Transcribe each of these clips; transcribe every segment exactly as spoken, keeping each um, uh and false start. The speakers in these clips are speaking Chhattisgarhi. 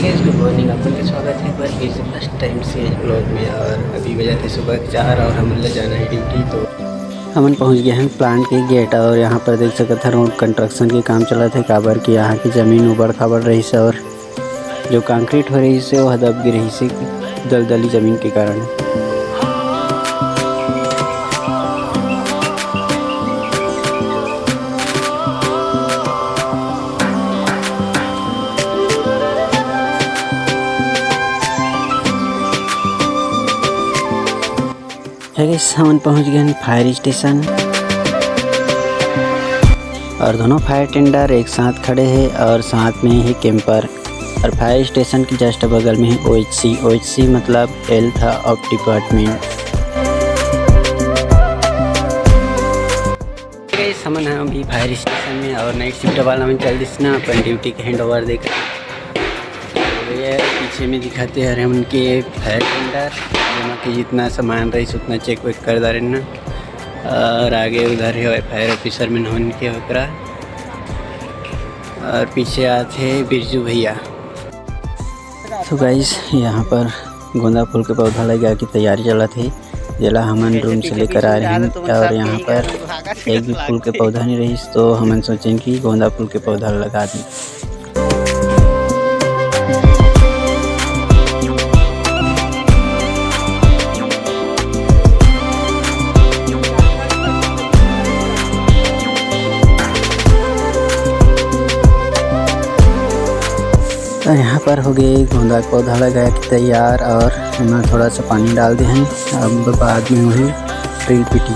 Guys, good morning, आप मन के स्वागत हे एक बार फिर से first time से vlog में। और अभी बजत हे सुबह के चार और हमन ला जाना हे duty। तो हमन पहुंच गए हैं plant के gate और यहाँ पर देख सकत हन road construction के काम चलत हे, काबर कि यहाँ की जमीन उबड़ खाबड़ रहिस और जो concrete हो रहिस हे, वो दब गे रहिस हे दलदली जमीन के कारण। Hey guys, हमन पहुंच गए हैं fire station और दोनों fire tender एक साथ खड़े हैं और साथ में ही camper और fire station के just बगल में है OHC। OHC मतलब health of department। Guys, हमन ह अभी fire station में और night shift वाला में चल दिस ना अपन duty के handover देकर। ये पीछे में दिखाते हैं हमन के fire tender, जेमा के जितना सामान रहिस उतना check वेक कर डारेन ना। और आगे उधर है fire officer में हमन के ओकरा, और पीछे आते हैं बिरजू भैया। तो guys, यहाँ पर गोंदा फूल के पौधा लगा के तैयारी चलत हे, जेला हमन room से लेकर आ रहे हैं। और यहाँ पर एक भी फूल के पौधा नहीं रहिस, तो हमन सोचेन कि गोंदा फूल के पौधा लगा दें। तो यहाँ पर हो गए गोंदा के पौधा लगा के तैयार और एमा थोड़ा सा पानी डाल दे हन। अब बाद में वही drill पीटी।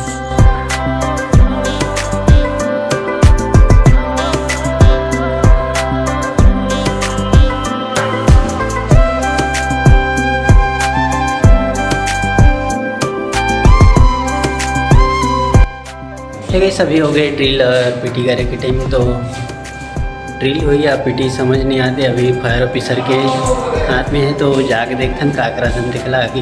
Hey guys, अभी हो गए drill और पीटी करे के time। तो drill होई या पीटी समझ नहीं आते, अभी fire officer के हाथ में है, तो जाके देखथन का करथन, देखला आगे।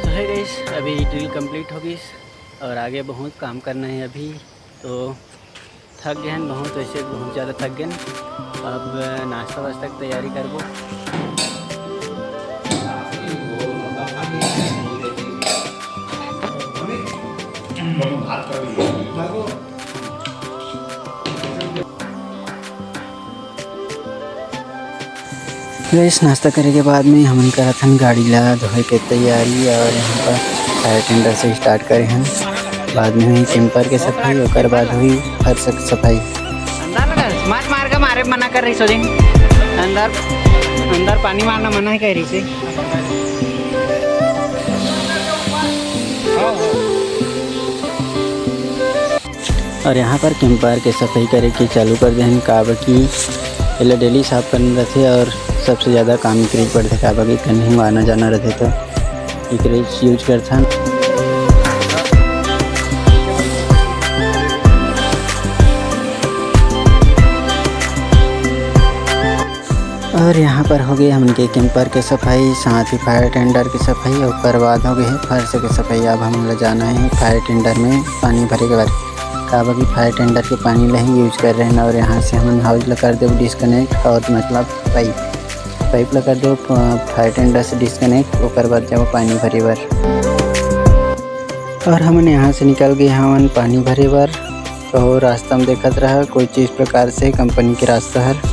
So hey guys, अभी drill complete हो गई और आगे बहुत काम करना है अभी, तो थक गए हैं बहुत, वैसे बहुत ज़्यादा थक गए हैं। अब नाश्ता वास्ता की तैयारी करबो। Guys, नाश्ता करे के बाद में हमन करत हन गाड़ी ला धोए के तैयारी और यहाँ पर fire tender से start करे हन। बाद में हुई camper के सफाई, ओकर बाद हुई फर्श के सफाई। अंदर लगा, smart मार के मारे मना कर रही सो दिन। अंदर, अंदर पानी मारना मना है कह रही से। और यहाँ पर camper के सफाई करे के चालू कर देहन, काबर कि एला daily साफ करना रहथे और सबसे ज़्यादा काम एकरे पड़थे, काबर कि कहीं आना जाना रहथे तो एकरे use करथन। और यहाँ पर हो गए हमन के camper के सफाई, साथ ही fire tender के सफाई, ओकर बाद हो गए है फर्श के सफाई। अब हमन ला जाना है fire tender में पानी भरे के बाद, काबर कि fire tender के पानी ला ही use कर रहे हैं। और यहाँ से हमन hose ला कर देबो disconnect और मतलब pipe, pipe ला कर देबो, अ, fire tender से disconnect, ओकर बाद जाबो पानी भरे बर। और हमन यहाँ से निकल गए हमन पानी भरे बर। तो रास्ता में देखत रहा कोई चीज प्रकार से कंपनी के रास्ता हर।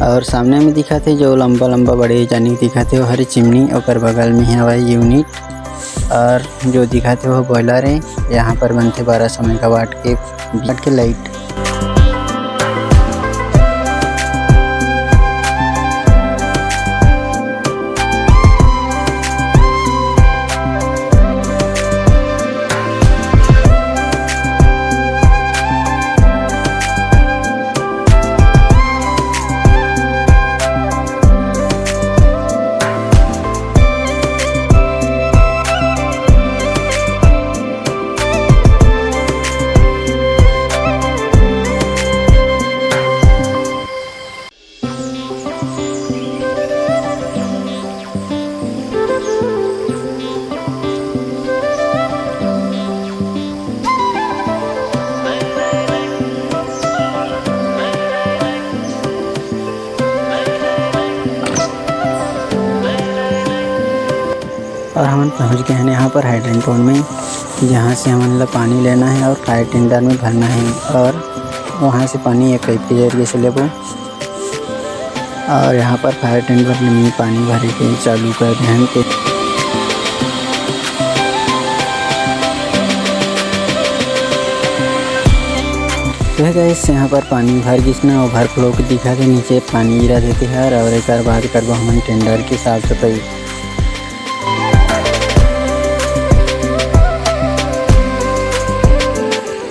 और सामने में दिखत हे जो लंबा लंबा बड़े जानी दिखत हे, वो हरे चिमनी, ओकर बगल में हवय unit। और जो दिखत हे वो boiler हे, यहाँ पर बनथे बारह सौ megawatt के, watt के light। और हमन पहुंच गए हैं यहाँ पर हाइड्रेंट पॉइंट में, जहाँ से हमन ला पानी लेना है और फायर टेंडर में भरना है और वहाँ से पानी एक पाइप के जरिए से लेबो। और यहाँ पर फायर टेंडर में पानी भरे के चालू कर रहे हैं। तो है गाइस, यहाँ पर पानी भर गिस ना, ओवरफ्लो के दिखा के नीचे पानी गिरा देते हैं और एक बार करबो हमन टेंडर की साफ सफाई।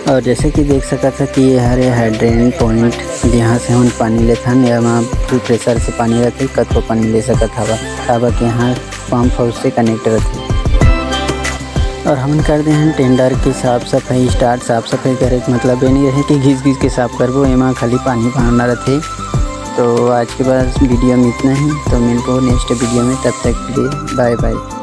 और जैसे कि देख सकत है कि ये हरे हाइड्रेंट पॉइंट, जहाँ से हमन पानी लेथन, एमा फुल प्रेशर से पानी रथे, कतको पानी ले सकत हवा, काबर के यहाँ पंप हाउस से कनेक्ट रथे। और हमन कर दे हन टेंडर के साफ सफाई स्टार्ट। साफ सफाई करे के मतलब ये नहीं रहे कि घिस घिस के साफ करबो, एमा खाली पानी बहाना रथे। तो आज के बस वीडियो में इतना ही, तो मिलबो नेक्स्ट वीडियो में, तब तक के लिए बाय बाय।